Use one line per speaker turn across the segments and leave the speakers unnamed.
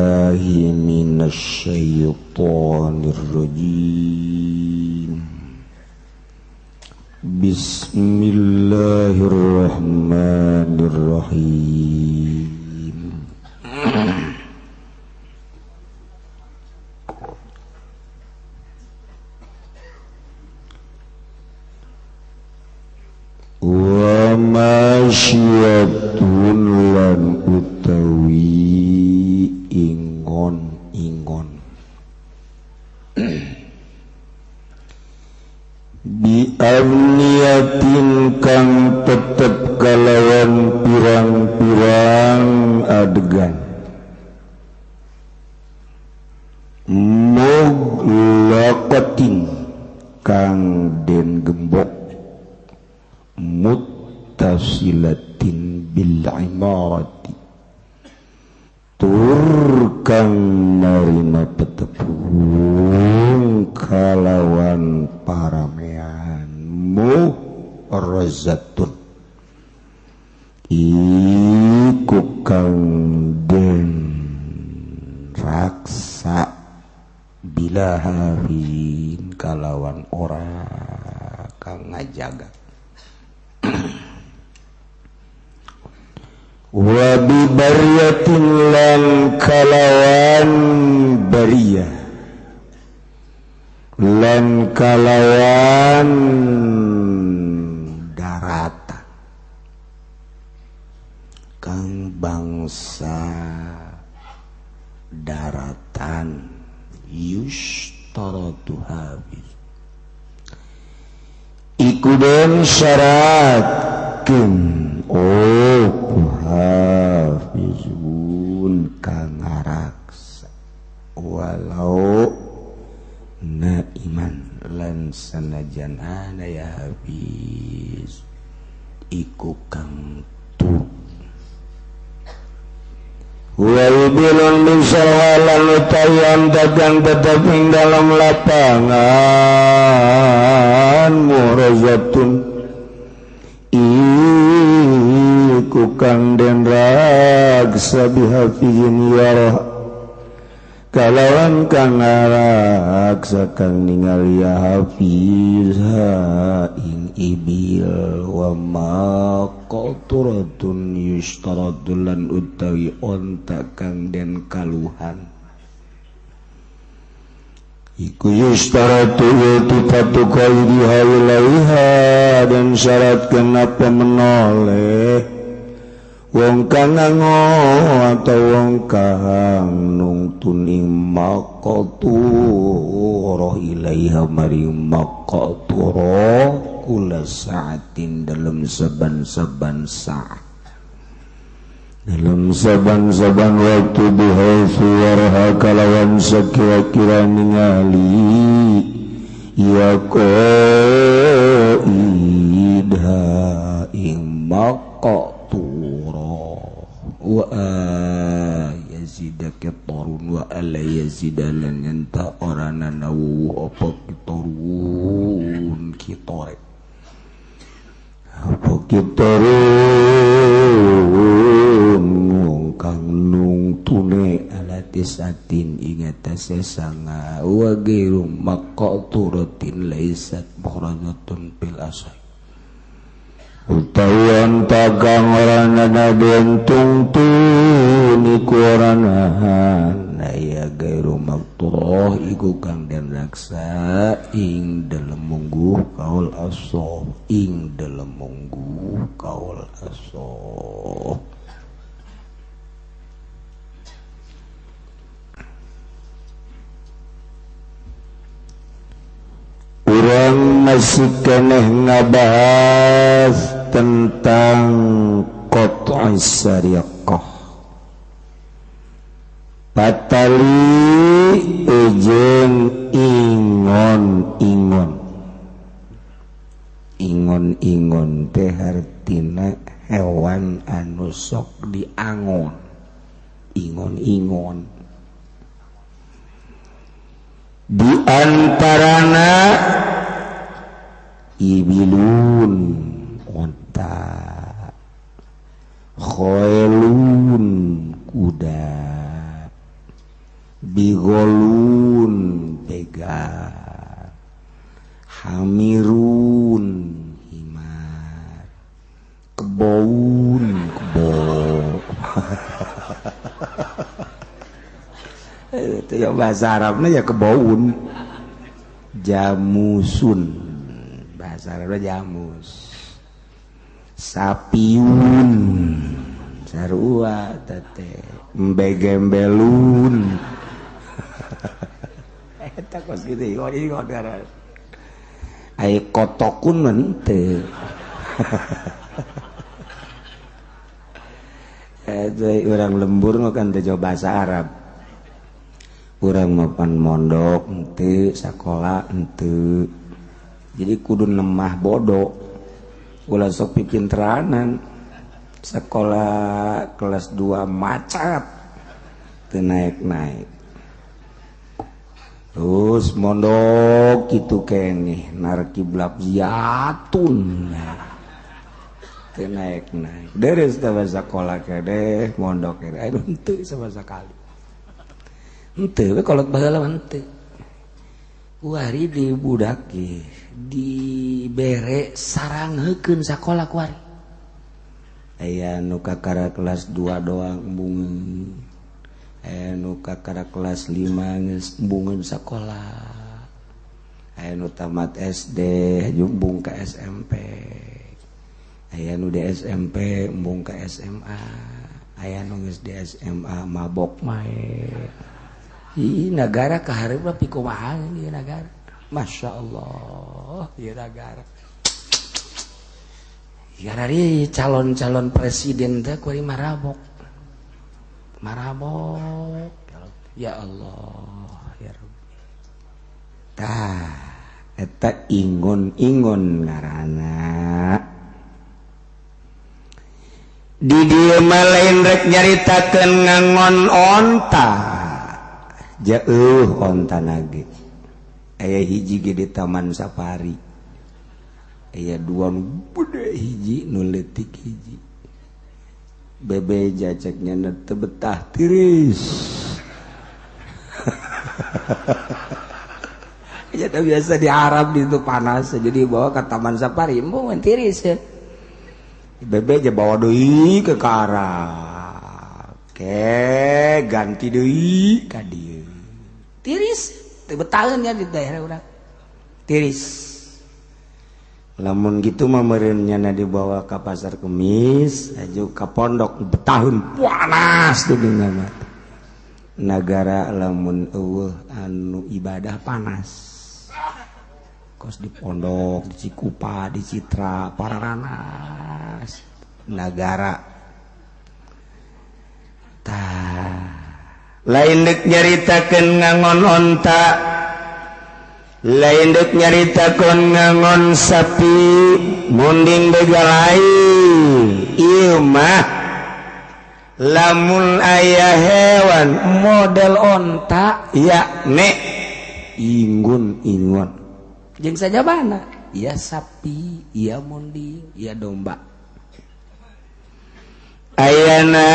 billahi minasyaitonir rajim. Bismillahirrahmanirrahim. Wa masyiyatun lan utawi ingon-ingon bi amniyatin kang tetep kalawan pirang-pirang adegan muglaqatin kang den gembok muttasilatin bil imarati tur kang narima petepung kalawan paramean murazatun iku kang den raksa bila harin kalawan ora kang ngajaga wa bi bariyatin lan kalawan bariyah lan kalawan daratan kang bangsa daratan yushtaratu habis iku den syaratkeun oh hafizun kang ngaraksa walau naiman lan sanajan ana ya hafiz iku kang tu wa ibilun misalhalan utayan dagang tetep ing dalam lapangan murazatun iku kang den raksa bihafizin yarah kalawan kang raksa kang ningali ya hafiz ing ibil wa ma qaturatun yushtaradul lan utawi onta kang den kaluhan iku yushtaratu iltifatu qaidiha ilaiha dan syarat kenapa menoleh wong kang ngango atau wong kang nungtun ing maqaturah ilaiha maring maqaturah kula saatin dalam saban-saban saat dalam saban-saban waktu bihaitsu warha kalawan sakira-kira ningali ya qaidha ing maqaturah wa yazida kitarun wa ala yazida lan yanta orana nawu apa kitarun kitore apa kitarun wong kang nungtune ala tisatin ing atase sanga wa ghairu maqturatin laisat mukhrajatum bil asai utawi tagang ora ana den tungtun iku ora ana ya gairu maktuh iku kang den raksa ing dalem mungguh kaul asoh ing dalem mungguh kaul asoh. Urang masih keneh ngabahas tentang qat'us sariqah patali ejeng ingon-ingon ingon-ingon teh hartina hewan anu sok diangon ingon-ingon di antarana ibilun onta khailun kuda Golun begal, hamirun himar, keboun kebo. Itu ya bahasa Arabnya ya keboun. Jamusun bahasa Arabnya jamus. Sapiun sarua tete mbegembelun. Eta kos kitu ingon ngaran. Ai kotokun mah henteu. Eta urang lembur mah kan teu bahasa Arab. Urang mah pan mondok henteu, sakola henteu. Jadi kudu lemah bodoh. Ulah sok pipinteranan. Sekolah kelas 2 macat teu naik-naik. Terus mondok kitu keneh narkiblap ziatun. Teu naik-naik. Deres teh sakola keneh, mondok keneh. Aduh henteu sama sakali. Henteu we kolot baheula mah henteu. Kuari di budak ge dibere sarangheukeun sakola kuari. Aya nu kakara kelas 2 doang embungeun. Aya nu kakara kelas 5 geus embungeun sakola. Aya nu tamat SD embung ka SMP. Aya nu di SMP embung ka SMA. Aya nu geus di SMA mabok mae. Ih nagara kahareup pikumaha ieu nagara. Masya Allah ieu nagara. Garari calon-calon presiden teh kuari marabok. Marabok. Ya Allah, ya Rabbi. Tah, eta ingon-ingon ngaranna. Di dieu mah lain rek nyaritakeun ngangon onta. Jauh onta nage. Aya hiji ge di Taman Safari. Aya dua nu gede hiji nu leutik hiji. Bebe jaceknya teu betah tiris. Ya biasa di Arab itu panas, jadi bawa ke Taman Safari embung tiris ya. Bebe aja bawa deui ke Arab. Ke ganti deui ka dieu. Tiris teu betaheun nya di daerah urang. Tiris. Lamun gitu mah meureun nya dibawa ka pasar Kemis, aju ka pondok betahun panas tuh dunya mah. Nagara lamun eueuh anu ibadah panas. Kos di pondok, di Cikupa, di Citra, pararanas nagara. Tah, lain deuk nyaritakeun ngangon onta. Lain dek nyaritakeun ngangon sapi munding begal lain. Ieu mah lamun aya hewan model onta yakni ingun-ingun jeung sajabana, ieu sapi, ieu munding, ieu domba. Ayana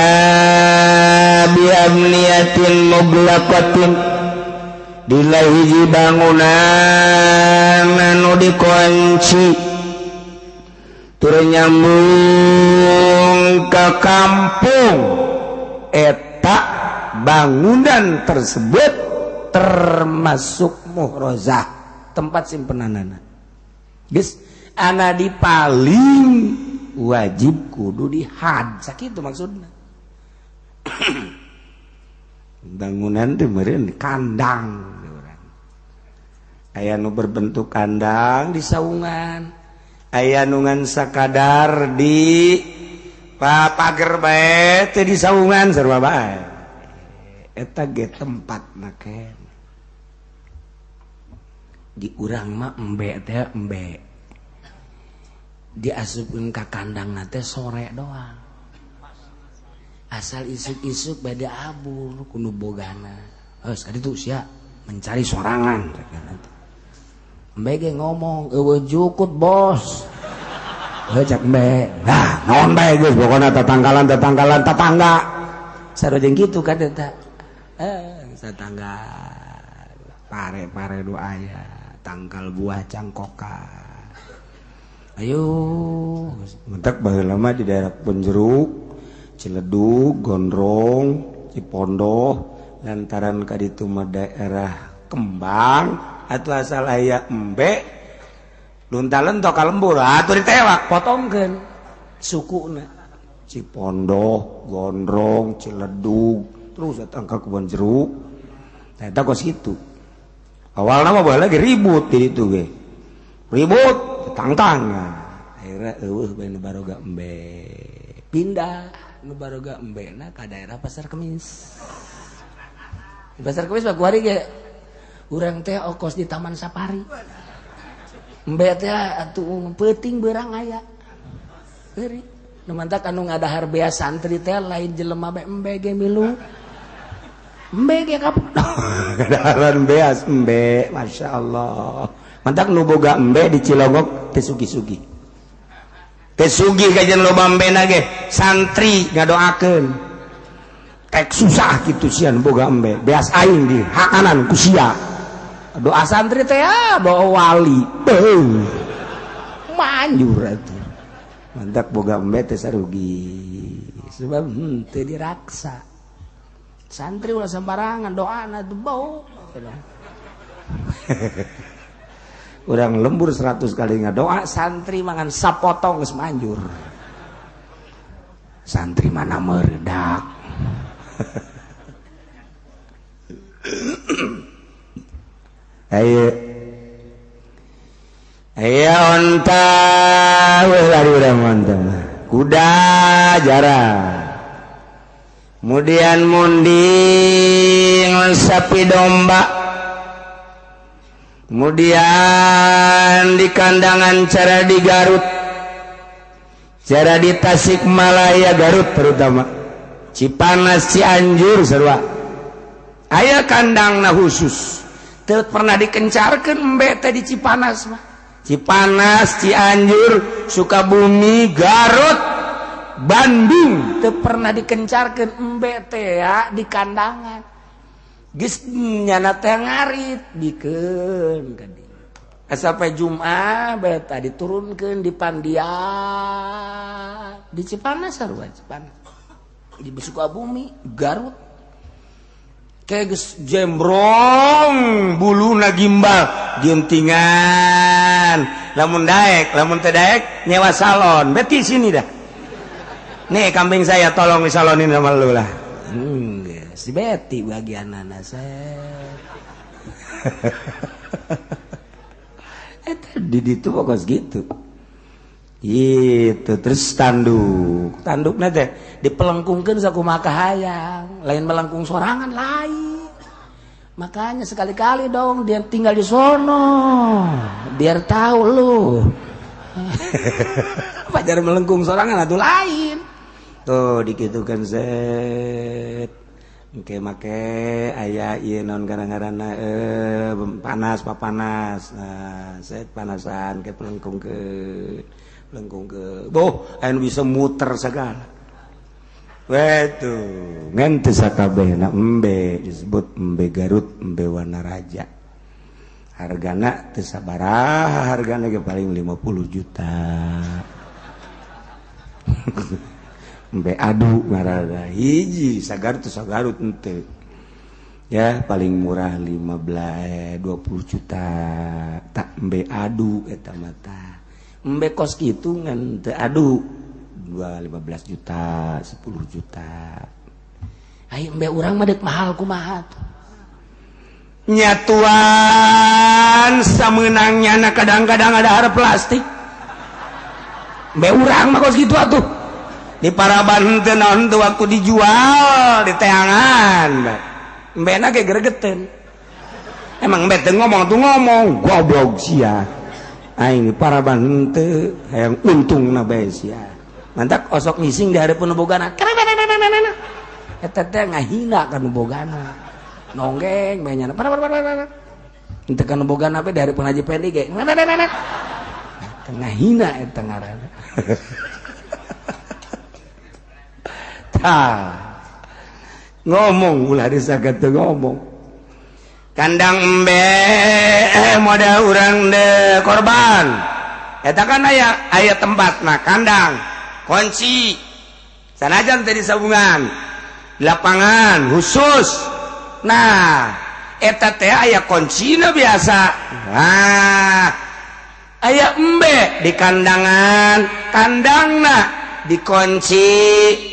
bi amniyatin muglaqatin dila hiji bangunan anu dikunci tur nyambung ke kampung, eta bangunan tersebut termasuk muhrozah, tempat simpenanana. Geus ana di paling wajib kudu dihad, sakitu maksudna. Bangunan teh meureun kandang urang. Aya nu berbentuk kandang di saungan, aya nu ngan sakadar di pager bae teh di saungan sarua bae. Eta ge tempatna keneh. Di urang mah embe teh embe. Diasupkeun ka kandangna teh sore doang. Asal isuk-isuk bade abur kudu bogana. Geus ka ditu sia mencari sorangan. Embe ge ngomong eueuh jukut bos. Heuh cak embe. Nah, naon bae geus pokona tatangkalan tatangkalan tatangga. Sarua jeung kitu kan eta. Tetangga pare-pare nu aya, tangkal buah cangkokan. Ayo,
mentak baheula mah di daerah Kebon Jeruk, Ciledug, Gondrong, Cipondoh, lantaran ka ditu mah daerah kembang atau asal aya embe lunta-lento ka lembur atuh ditewak
potongkeun sukuna.
Cipondoh, Gondrong, Ciledug, terus datang ke Kebon Jeruk. Eta kos kitu. Awalna mah baheula ge ribut di ditu ge. Ribut tangtang.
Akhirnya eueuh bae nu baroga embe. Pindah nu baroga embena ka daerah Pasar Kemis. Di Pasar Kemis mah kuari ge urang teh okos di Taman Safari. Embe teh atuh peuting beurang aya. Heuri. Nu mantak anu ngadahar bea santri teh lain jelema bae embe ge milu. Embe ge kapok.
Kadaharan beas embe, Masya Allah. Mantak nu boga embe di Cilongok teh sugi-sugi. Teh sugi kajian loba embe na ge, santri ngadoakeun. Tek susah kitu sian boga embe, beas aing di hakanan ku sia.
Doa santri teh ya, doa wali.
Beuh. Manjur atuh. Mantak boga embe teh sarugi.
Sebab teu diraksa. Santri ulah sembarangan doana tuh bau.
Urang lembur 100 kali ngadoa,
santri mangan sapotong geus manjur.
Santri mana meredak. Ayo. Ayo onta, weh lari urang onta mah. Kuda jarang. Kemudian munding sapi domba. Kemudian di kandangan cara di Garut, cara di Tasikmalaya, Garut terutama Cipanas, Cianjur sarua aya kandangna khusus.
Teu pernah dikencarkeun embe teh di Cipanas mah.
Cipanas, Cianjur, Sukabumi, Garut, Bandung
teu pernah dikencarkeun embe teh ya di kandangan. Geus nyana teh ngarit bikeun ka dieu. Sampai Jumat bae tadi diturunkeun di Pandian, di Cipanas sarua Cipanas. Di Sukabumi, Garut.
Kayak geus jembrong buluna gimbal jentingan. Lamun daek, lamun teu daek nyewa salon. Beti sini dah. Nih kambing saya tolong disalonin sama lu lah.
Si Betty bagian anak saya.
Di ditu pokos gitu. Itu terus tanduk.
Tandukna teh dipelengkungkeun sakumaha kahayang, lain melengkung sorangan lain. Makanya sekali-kali dong dia tinggal di sono, biar tahu lu. Pajar melengkung sorangan atuh lain.
Tuh dikitukan set. Engke make aya ieu naon gara-garana panas papanas. Nah, set panasan ke pelengkung ke. Boh, anu bisa muter segala. Wetuh, ngan teu sakabehna embe disebut embe Garut, embe Wanaraja. Hargana teu sabaraha, hargana ge paling 50 juta. Embe adu ngaranna hiji sagarut sagarut henteu. Ya paling murah 15 20 juta tak embe adu eta mah tah. Embe kos kitu ngan teu adu 15 juta, 10 juta.
Ai embe urang mah deuk mahal kumaha tuh.
Nyatuan sameunangnya na kadang-kadang ada harap plastik. Embe urang mah kos kitu atuh. Di paraban teu naon teu waktu dijual di teangan. Embena ge gregeteun. Emang embe teu ngomong tuh ngomong goblok sia. Aing di paraban teu hayang untungna bae sia.
Mantak osok ngising di hareupeun nu bogana. Eta teh ngahina ka nu bogana. Nonggeng bae nyana. Henteu ka nu bogana bae di hareupeun Haji Pendi ge. Ngahina eta ngaranna.
Ngomong ulah disagad teu ngomong. Kandang embe modal urang de korban. Eta kan aya aya tempatna kandang kunci. Sanajan teh disabungan lapangan khusus. Nah, eta teh aya kuncina biasa. Nah, aya embe di kandangan, kandangna dikunci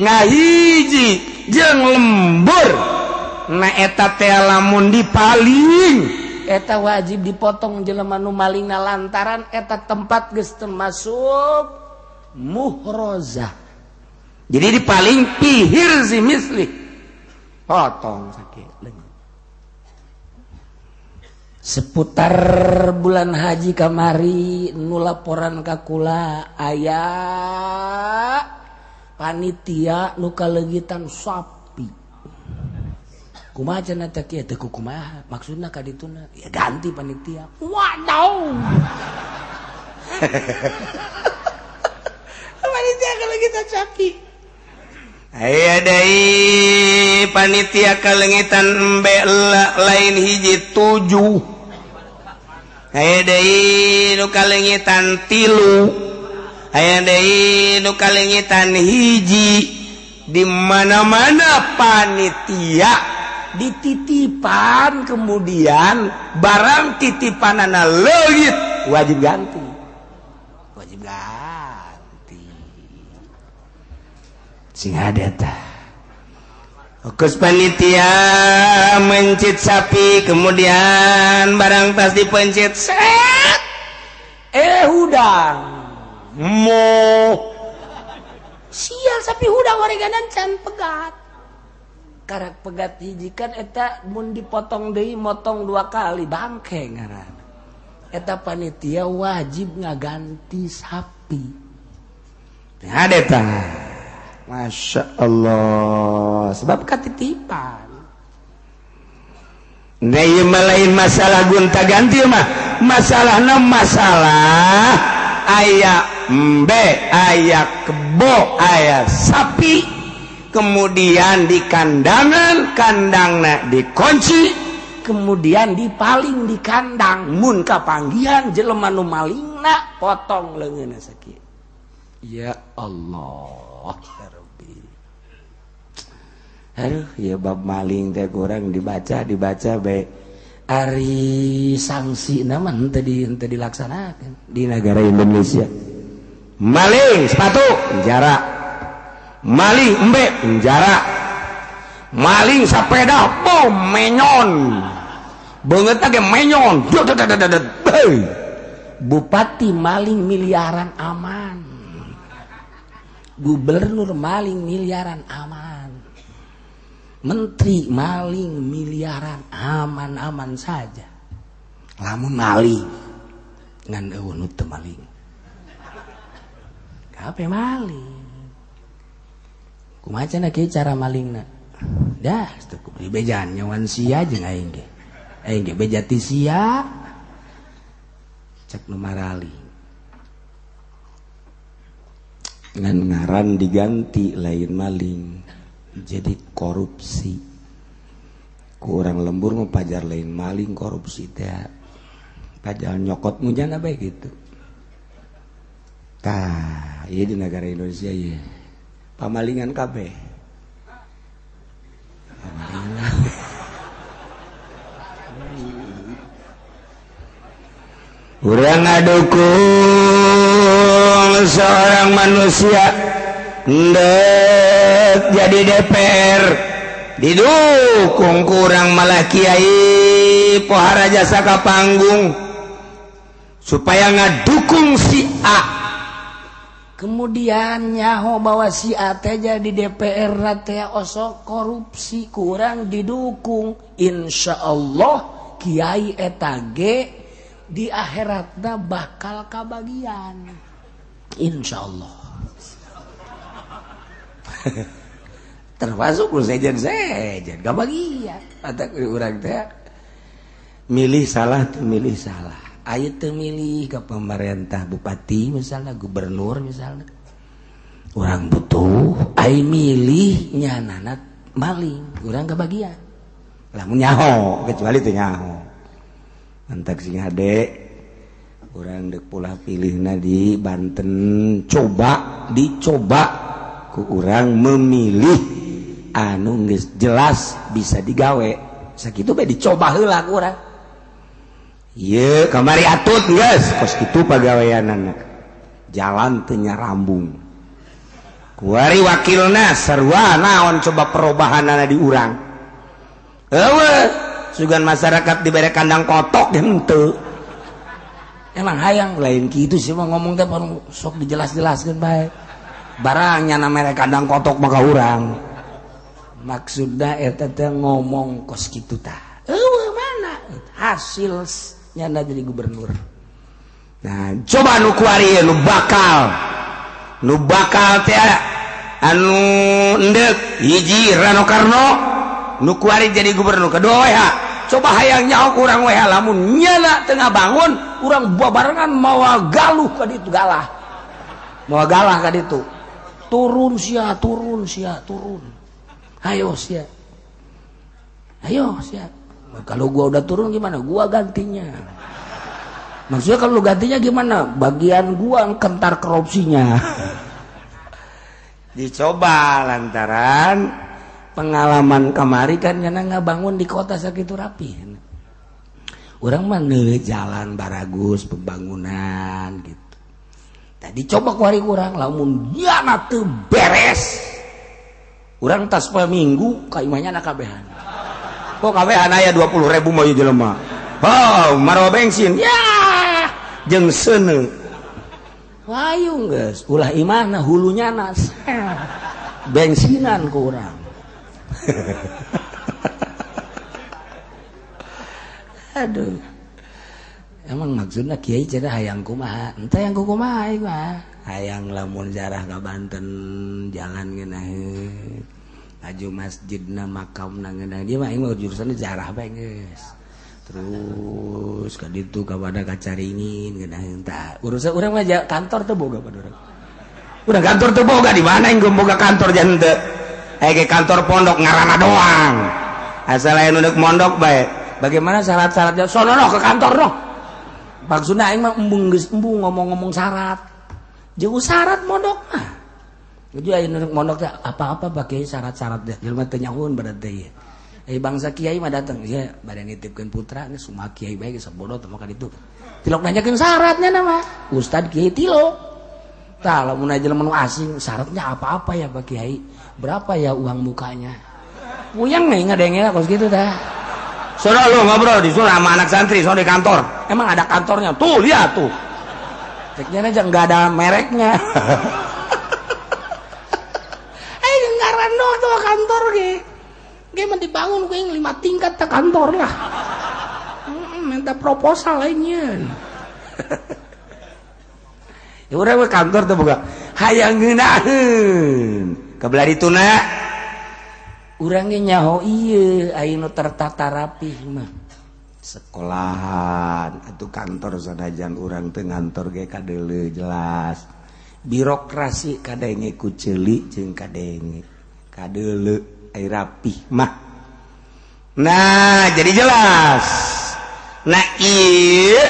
ngahiji jeung lembur. Nah eta teh lamun dipaling
eta wajib dipotong jelema nu malingna lantaran eta tempat geus termasuk muhrozah.
Jadi dipaling pihir si misli potong sakit.
Seputar bulan haji kamari nu laporan ka kula aya panitia nu kaleungitan sapi. Kumaha cenah teh kieu teh kumaha maksudna ka dituna ya ganti panitia. Waduh.
Panitia kaleungitan sapi. Aya deui panitia kaleungitan embe lain hiji 7. Aya deui nu kaleungitan 3. Aya deui nu kaleungitan 1. Di mana-mana panitia
dititipan
kemudian barang titipanana leungit wajib ganti. Wajib ganti. Sing hade tah. Fokus panitia mencit sapi kemudian barang tas dipencit set
hudang
mo
sial sapi hudang wareganan can pegat karak pegat hiji kan eta mun dipotong deui motong 2 kali bangke ngaranna eta panitia wajib ngaganti sapi
hade tah. Masya Allah, sebab katitipan. Nah, ieu mah lain masalah gonta ganti mah, masalahna masalah aya embe, aya kebo, aya sapi, kemudian di kandangan, kandangna dikunci,
kemudian dipaling di kandang, mun kapanggihan jelema nu malingna potong leungeunna sakieu. Ya Allah.
Ya Rabbi. Aduh, ya bab maling teh kurang dibaca bae.
Ari sanksi mah henteu dilaksanakeun
di negara Indonesia. Maling sepatu penjara. Maling embe penjara. Maling sepeda bom menyon. Beungeutna ge menyon.
Bupati maling miliaran aman. Gubernur maling miliaran aman, menteri maling miliaran aman-aman saja. Lamun maling ngan eueuh nu teu maling. Kape maling? Kumaha cenah kieu cara malingna? Dah, cukup dibejaan nyawan sia jeung aing ge. Aing ge beja ti sia. Cek nu maraling.
Ngan ngaran diganti lain maling jadi korupsi. Kurang lembur mah pajar lain maling korupsi teh pajar nyokot mujana bae gitu. Tah ieu di negara Indonesia ieu pamalingan kabeh. Pamalingan. Urang ngadukung seorang manusia ndek jadi DPR didukung kurang malah kiai pohara jasa ka panggung supaya ngadukung si A.
Kemudian nyaho bahwa si A teh jadi DPR teh osok korupsi kurang didukung, insya Allah kiai eta ge di akhiratna bakal kabagian. Insya Allah.
Termasuk sejen-sejen kabagian. Mata urang teh milih salah tuh milih salah. Ayo teu milih ke pemerintah bupati misalnya, gubernur misalnya. Orang butuh, ayo milih nyanana maling, urang kebagian. Lamun nyaho kecuali teu nyaho. Mantak sing hade urang deuk pola pilihna di Banten coba dicoba ku urang memilih anu geus jelas bisa digawe. Sakitu bae dicoba heula ku urang. Ieu kamari atut geus kos kitu pagaweanana. Jalan teu nyarambung. Kuari wakilna sarua naon coba perubahanana di urang. Eueuh, sugan masyarakat dibere kandang kotok henteu. Emang hayang lain kitu sih mah ngomong teh sok dijelas-jelaskeun bae. Barang nyana mere kandang kotok maka urang. Maksudna eta teh ngomong kos kitu tah. Eueuh mana hasil nyana jadi gubernur. Nah, coba nu kuari nu bakal. Nu bakal teh anu endek hiji Rano Karno nu kuari jadi gubernur kedua WH. Coba hayang nyaho kurang WH lamun nyana tengah bangun urang babarengan mawa galuh ka ditu galah. Mawa galah ka ditu. Turun sia, turun sia, turun. Ayo sia. Ayo sia. Kalau gua udah turun gimana? Gua gantinya. Maksudnya kalau lu gantinya gimana? Bagian gua kentar korupsinya. Dicoba lantaran pengalaman kamari kan karena ngabangun di kota sakitu rapi. Urang mah neuleuh jalan baragus pembangunan gitu. Tadi coba ku hari urang lamun nyana teu beres. Urang tas poe Minggu ka imahnya na kabehan. Kok kabehan aya 20.000 mah ieu jelema. Oh, marwa bensin. Ya, jeung seuneu. Wayung geus, ulah imahna hulunya na. Bensinan ku urang. Aduh. Emang maksudna kiai cenah hayang kumaha? Entah yang kumaha ieu mah. Hayang lamun jarah ka Banten jalan ngeunaheun. Aju masjidna makamna ngeunah. Dia mah aing mah jurusanna jarah bae geus. Terus ka ditu ka wadah ka Caringin ngeunaheun tah. Urusan urang mah kantor teu boga pada urang. Urang kantor teu boga di mana aing boga kantor jangan teu. Aya kantor pondok ngaranna doang. Asal aya nu deuk mondok bae. Bagaimana syarat-syaratnya? Sono noh ke kantor noh. Maksudna aing mah embung geus embung ngomong-ngomong syarat. Jeung syarat mondok mah. Jadi aya nu mondok teh apa-apa pakai syarat-syarat deh. Jelema teu nyahoeun berarti ieu. Bangsa kiai mah datang ya bade nitipkeun putra geus kumaha kiai bae geus bodoh teh mah ka ditu. Tilok nanyakeun syaratnya nama. Ustad kiai tilok. Tah lamun aya jelema nu asing syaratnya apa-apa ya Pak Kiai? Berapa ya uang mukanya? Puyeng nih ngadengnya kos gitu dah. Sono lu ngobrol di sono sama anak santri sono di kantor. Emang ada kantornya? Tuh lihat tuh. Ceknya aja nggak ada mereknya. Ngaran doang tuh kantor ge. Ge mah dibangun ku 5 tingkat ke kantor lah. Minta proposal lainnya. Ya urang mah kantor tuh boga. Hayang ngeunaheun. Kabelah dituna urang ge nyaho ieu aya nu tertata rapih mah. Sekolahan atuh kantor sanajan urang teu ngantor ge kadeuleu jelas. Birokrasi kadenge ku ceuli jeung kadenge kadeuleu ai rapih mah. Nah, jadi jelas. Nah, ieu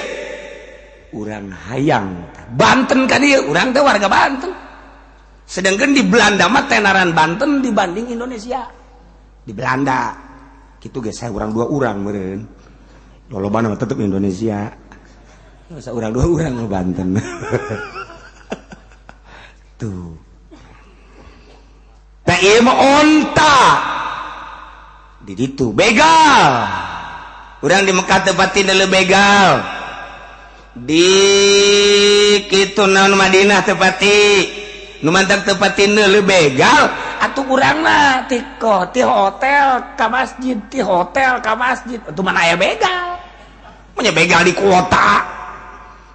urang hayang Banten kan ieu urang teh warga Banten. Sedangkan di Belanda mah tenaran Banten dibanding Indonesia. Di Belanda kitu ge saya urang dua urang meureun. Lolobana mah tetep Indonesia. Masa urang dua urang mah Banten. Tuh. Tah ieu mah onta. Di ditu begal. Urang di Mekah teu pati deuleu begal. Di kitu naon Madinah teu pati. Nu mantap teu pati deuleu begal atuh urang mah ti hotel ka masjid, ti hotel ka masjid. Atuh mana aya begal. Punya begal di kota.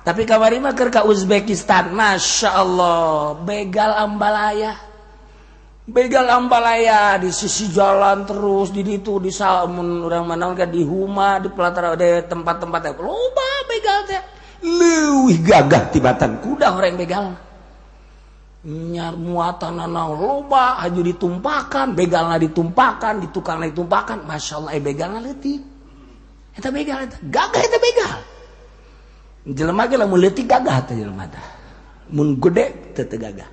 Tapi kamari mah keur ka Uzbekistan, Masya Allah, begal ambalaya. Begal ambalaya di sisi jalan terus di ditu di salmun urang mana kan di Huma di pelataran di tempat-tempat loba begal teh. Leuwih gagah tibatan kuda orang begal. Nyar muatan anak loba haju ditumpakan, begalna ditumpakan, di tukangna ditumpakan. Masya Allah, begalna leutik. Eta begal eta, gagah eta begal. Jelema ge lamun leutik gagah teh jelema teh. Mun gede teu teu gagah.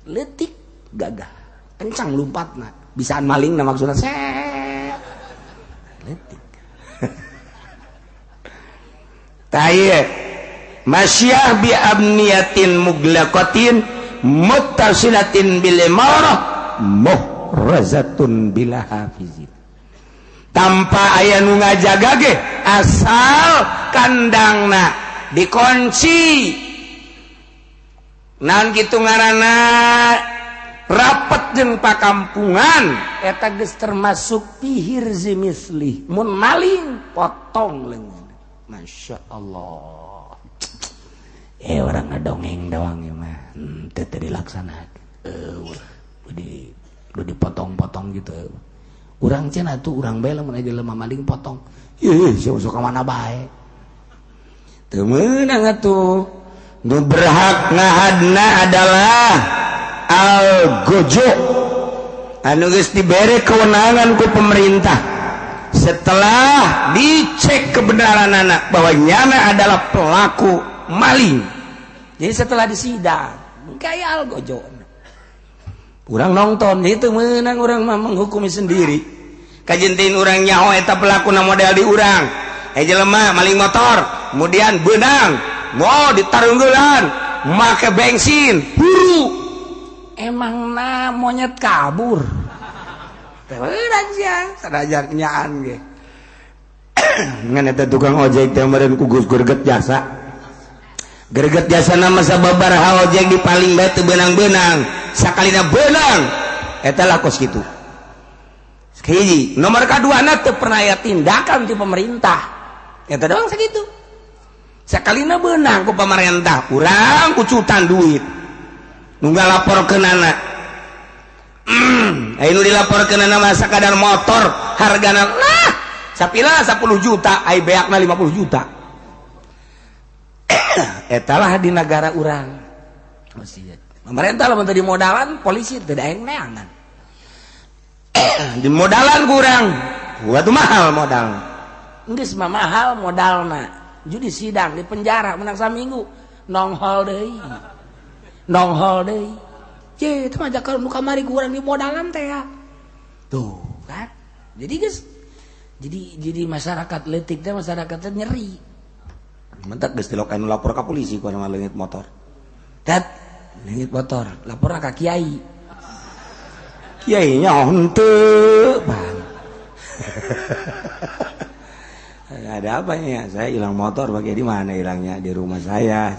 Leutik gagah. Kencang lompatna, bisaan malingna maksudna set. Leutik.
Tah ieu masyah bi amniyatin muglaqatin muttasilatin bil imarah muhrazatun bila hafizin. Tanpa aya nu ngajaga ge asal kandangna dikunci naon kitu ngaranna rapet jeung pakampungan
eta geus termasuk pihir zimisli mun maling potong leungeun. Masya Allah, orang ngedongeng doang ya mah teu dilaksanakeun. Udah dipotong-potong gitu. Urang cenah tuh urang bae lamun aya jelema maling potong. Ih, sia masuk ka mana bae.
Teu meunang atuh. Nu berhak ngahadna adalah al-gojo. Anu geus dibere kewenangan ku pemerintah. Setelah dicek kebenaran anak bahwa nyana adalah pelaku maling.
Jadi setelah disidang, kayak algojo. Urang nonton itu menang urang mah menghukumi sendiri.
Kajentin urang nyaho eta pelakuna model di urang. Jelema maling motor, kemudian benang, mau ditarunggulan, make bensin, buru.
Emang na monyet kabur.
Nyaan ge. Ngan eta tukang ojek teh meureun ku geus greget jasa. Greget jasa nama sababaraha ojek di paling bae teu beunang-beunang. Sakalina beunang eta lah kos kitu. Hiji, nomor kaduana teu pernah aya tindakan ti pemerintah. Eta doang sakitu. Sakalina beunang ku pemerintah, urang kucutan duit. Nu ngalaporkeunana. Ayo dilaporkan nama sakadar motor hargana nah sapila 10 juta ai beakna 50 juta.
Etalah di negara urang. Pemerintah lamun teu dimodalan polisi teu daeng neangan.
Di modalan kurang. Gua tuh mahal modal.
Geus mah mahal modalna. Judi sidang di penjara menang saminggu nonghol deui. Nonghol deui. Cih, itu mah jakal nu kamari kurang di modalan teh ya. Tuh, kan? Jadi guys, jadi masyarakat leutik teh masyarakat teh nyeri.
Mentak geus tilok anu lapor ka polisi ku anu leungit motor.
Tat, leungit motor, lapor ka kiai.
Kiainya henteu, Bang. Ada apanya? Saya hilang motor, bagi di mana hilangnya? Di rumah saya.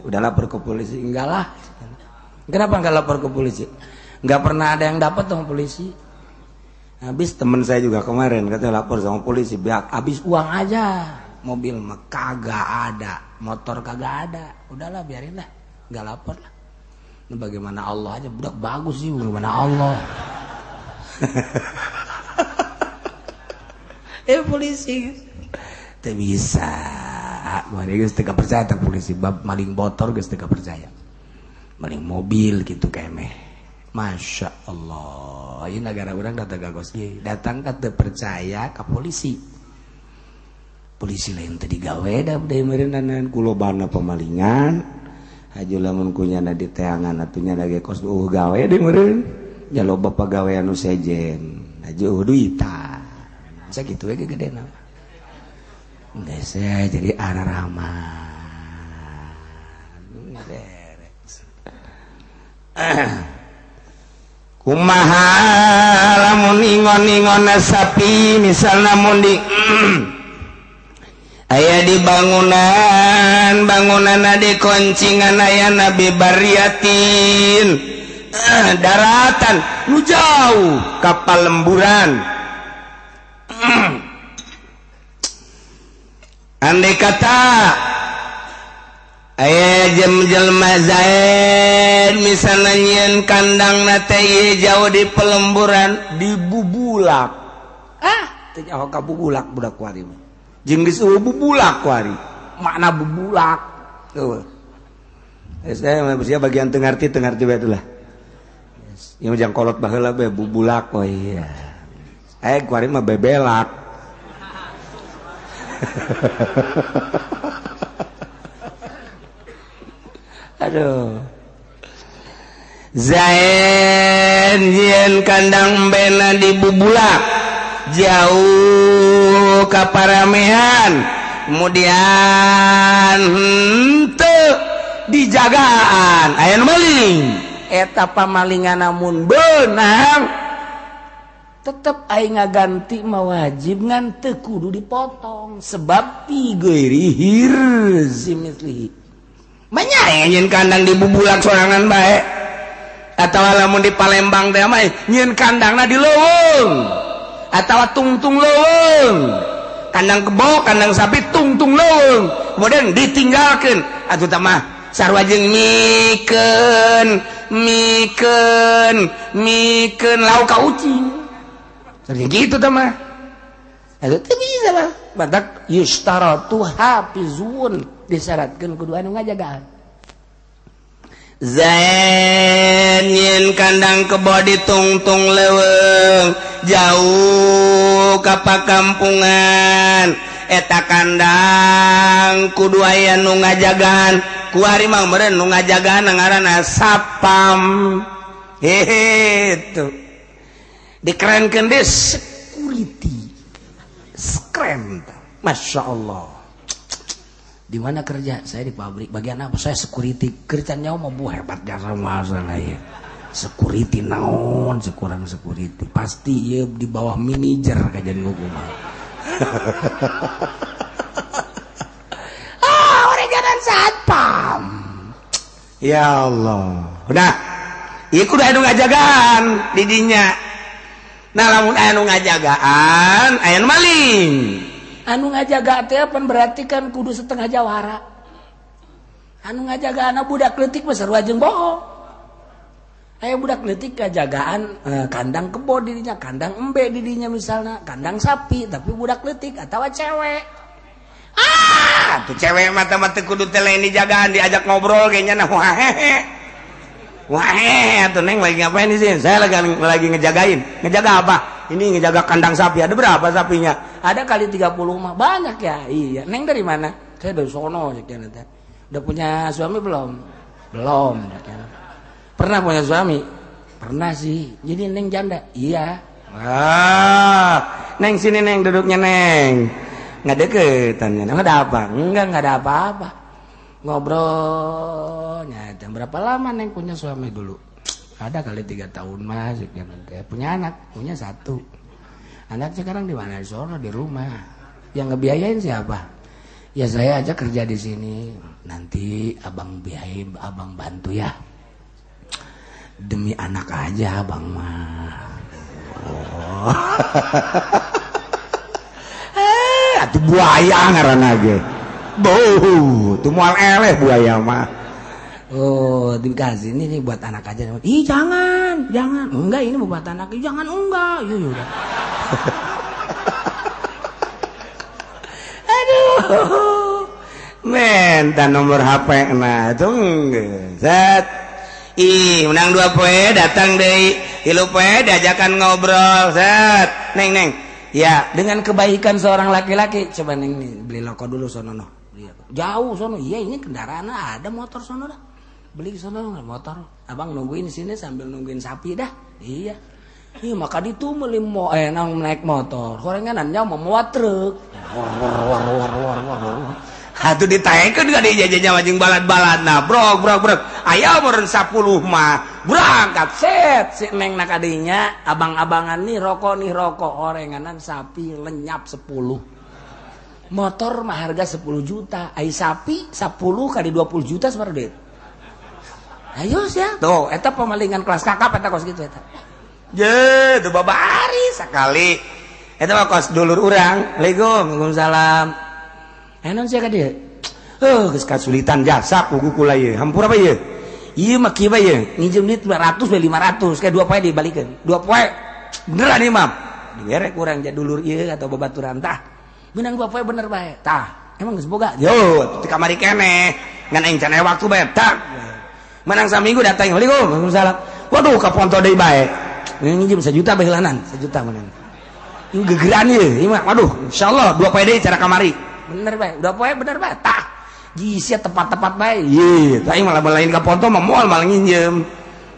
Udah lapor ke polisi,
enggak lah. Kenapa nggak lapor ke polisi? Nggak pernah ada yang dapat sama polisi.
Habis teman saya juga kemarin katanya lapor sama polisi, biar
habis uang aja. Mobil mah kagak ada, motor kagak ada. Udahlah biarin lah, nggak lapor lah. Ini bagaimana Allah aja, budak bagus sih, bagaimana Allah. Polisi tidak bisa. Mari geus teu percaya teh polisi bab maling motor geus teu percaya. Maling mobil gitu kemeh. Masya Allah, ini negara orang datang gagos datang kata percaya ke polisi. Polisi lain tadi gawe dah udah
meureunan kulobana pemalingan. Haju lamun kunyana di teangan atunya lagi kos gawe deui meureun. Ya loba pagawean nu sejen. Haju duitan.
Sakitu we gegedena. Geus jadi ararama.
Kumaha lamun ingon-ingonna sapi misalna mun di aya di bangunan bangunanna di koncingan aya nabi bariatin daratan nu jauh kapal lemburan. Andai kata aya jelema Zaid misalna nyieun kandangna teh jauh di pelemburan di bubulak.
Ah, teu nyaho ka bubulak budak kuari mah.
Jeung geus eueuh bubulak kuari.
Makna bubulak.
Eueuh.
Saya maksudnya bagian teu ngarti bae itulah. Ieu mah jang kolot baheula bae bubulak oh iya. Kuari mah bebelak. Aduh. Zain yen kandang embena di bubulak jauh ka paramehan kemudian henteu dijagaan aya nu maling eta pamalingan namun beunang tetep aing ngaganti mah wajib ngan teu kudu dipotong sebab fi ghairi hirzi mislihi. Banyak nyeun kandang di bubulak sorangan bae atawa lamun di Palembang teh mah nyieun kandangna di leuweung atawa tungtung leuweung, kandang kebo, kandang sapi tungtung leuweung, kemudian ditinggalkeun atuh tah mah sarua jeung mikeun mikeun mikeun lauk ka ucing. Sarua kitu tah mah. Atuh teu bisa lah. Batak yustaratu hafizun disyaratkeun kudu anu ngajagaan. Zain yen kandang kebo ditungtung leuweung jauh ka pakampungan eta kandang kudu aya nu ngajagaan kuari mah meureun nu ngajagaan ngaranna sapam. Hehe tuh dikerenkeun deui security skren. Masya Allah. Di mana kerja? Saya di pabrik. Bagian apa? Saya security. Kerjanya mau bu hebat jasa masalah ya. Security naon? Sekurang security. Pasti ya di bawah manajer kajian gua mah. Ah, orang jalan satpam. Ya Allah. Udah. Ieu kudu anu ngajagaan didinya. Nah, lamun anu ngajagaan, aya nu maling. Anu ngajaga teh pan berarti kan kudu setengah jawara. Anu ngajaga anak budak leutik mah sarua jeung bohong. Aya budak leutik ngajagaan kandang kebo dirinya, kandang embe dirinya misalnya, kandang sapi tapi budak leutik atawa cewek. Ah, tuh cewek mata-mata kudu teh lain dijagaan, diajak ngobrol kayaknya nah wahehe. Wahehe atuh neng lagi ngapain di sini? Saya lagi ngejagain. Ngejaga apa? Ini ngejaga kandang sapi. Ada berapa sapinya? Ada kali 30 mah. Banyak ya. Iya. Neng dari mana? Saya dari sono. Udah punya suami belum? Belum. Pernah punya suami? Pernah sih. Jadi neng janda? Iya. Ah, neng sini neng duduknya neng. Nggak deketan. Nggak ada apa? Enggak ada apa-apa. Ngobrolnya. Berapa lama neng punya suami dulu? Ada kali 3 tahun mas. Punya anak? Punya 1. Anak sekarang di mana? Di sono, di rumah. Yang ngebiayain siapa? Ya saya aja kerja di sini. Nanti abang biayain, abang bantu ya. Demi anak aja abang mah. Oh. Atuh buaya ngaranna ge. Beuh, tuh moal eleh buaya mah. Oh, dikasih ini nih buat anak aja. Ih, jangan, jangan. Enggak, ini buat anak. Ih, jangan, enggak. Iya, udah. Aduh. Minta nomor HP nah, itu enggak. Set. Ih, menang 2 poe datang deui. 3 poe diajakan ngobrol. Set. Neng, neng. Ya, dengan kebaikan seorang laki-laki, coba neng nih beli rokok dulu sono noh. Jauh sono. Iya, ini kendaraan ada motor sono dah. Beli sono motor. Abang nungguin sini sambil nungguin sapi dah. Iya. Iya, maka itu beli naik motor. Horenganannya mau muat truk. Atuh ditaekeun ka dijajah jeung balad-baladna. Brok brok brok. Aya meureun 10 mah. Berangkat set si neng nak adinya abang-abangan nih rokok horenganan sapi lenyap 10. Motor mah harga 10 juta, ai sapi 10 kali 20 juta sebar duit. Ayo sia. Tuh, eta pemalingan kelas kakap eta kos kitu eta. Je, tuh babari sakali. Eta mah kos dulur urang. Assalamualaikum, waalaikumsalam. Naon sia ka dieu? Heuh, geus kasulitan jasa kuku kula ieu. Hampura bae ieu. Ieu mah kieu bae ieu. Nginjem duit 200 bae 500, kayak 2 poe dibalikeun. 2 poe. Beneran ieu mah. Dibere ku urang dulur ieu atau babaturan tah. Menang 2 poe bener bae. Tah, emang geus boga? Yo, di kamari keneh. Ngan aing can aya waktu bae. Tah. Menang saminggu datang, Waalaikumsalam. Waalaikumsalam. Waduh, ka ponto deui bae. Ini jam 1 juta baheulanan, 1 juta menang. Ini gegeran ieu, ieu mah. Waduh, insyaallah 2 poe deui cara kamari. Bener bae, 2 poe bener bae. Tah. Jisia tepat-tepat bae. Ye, tah malah lain ka ponto mah moal malah nginjem.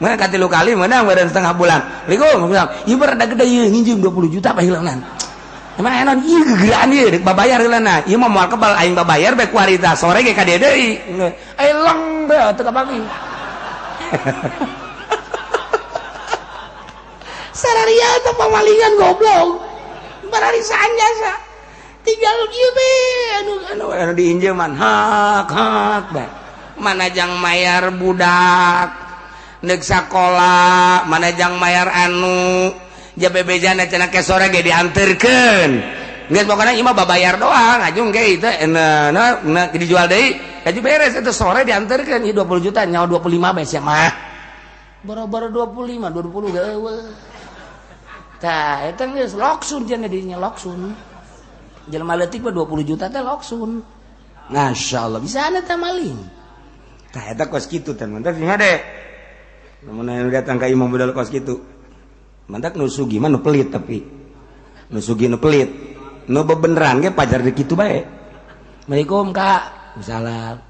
Mana ka 3 kali menang badan setengah bulan. Waalaikumsalam. Ieu rada gede ieu nginjem 20 juta baheulanan. Emang enon ieu gegeran ieu rek babayar heulana. Ieu mah moal kebal aing babayar bae kuarita sore ge ka dieu deui. Eleng bae teu kapagi. Sararia teh pamalingan goblok. Bararisaan jasa. Tinggal ieu be anu diinjeman hak hak bae. Mana jang mayar budak neuk sakola, mana jang mayar anu jabebejana cenah ke sore ge dianterkeun. Geus pokona ieu mah babayar doang, ajung ge itu nah dijual deui, aju beres itu sore dianterkeun ieu 20 juta nyawa 25 bae sia mah. Boro-boro 25, 20 ge eueuh. Tah eta geus loksun cenah dinya loksun. Jelema leutik mah 20 juta teh loksun. Masyaallah bisa ana teh maling. Tah eta kos kitu teh mantap sih hade. Lamun anu datang ka imam budal kos kitu. Mantak nu sugi mah nu pelit tapi. Nu sugi nu pelit. Nu bebeneran ge pajar di kitu bae. Assalamualaikum Kak. Salam.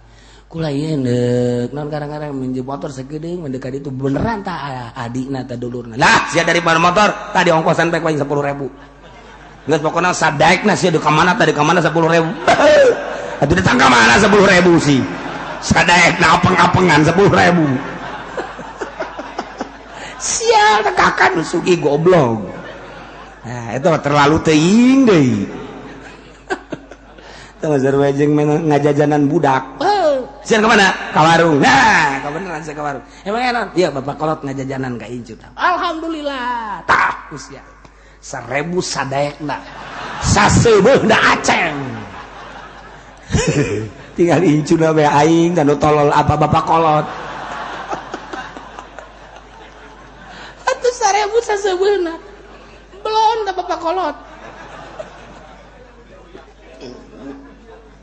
Kula ieu deuk naon kadang-kadang minjem motor sakedeung mendekat itu beneran ta adikna ta dulurna. Lah sia daripada motor tadi ongkosan bae paling 10.000. Geus pokona sadaekna sia di ka mana tadi ka mana 10.000. Atuh datang ka mana 10.000 sih. Sadaekna apeng-apengan 10.000. Sial kakak nu sugi goblok. Nah, itu terlalu teuing deui. Teu sarua jeung ngajajanan budak. Sian kemana? Ka warung. Nah, kebeneran saya ke warung. Emang enak? Iya, bapak kolot ngajajanan ka incu. Alhamdulillah. Tah, usia. 1000 sadaekna. Saseubeuna aceng. Tinggal incuna bae aing dan tolol apa bapak kolot. Atuh 1000 saseubeuna. Belon da bapak kolot.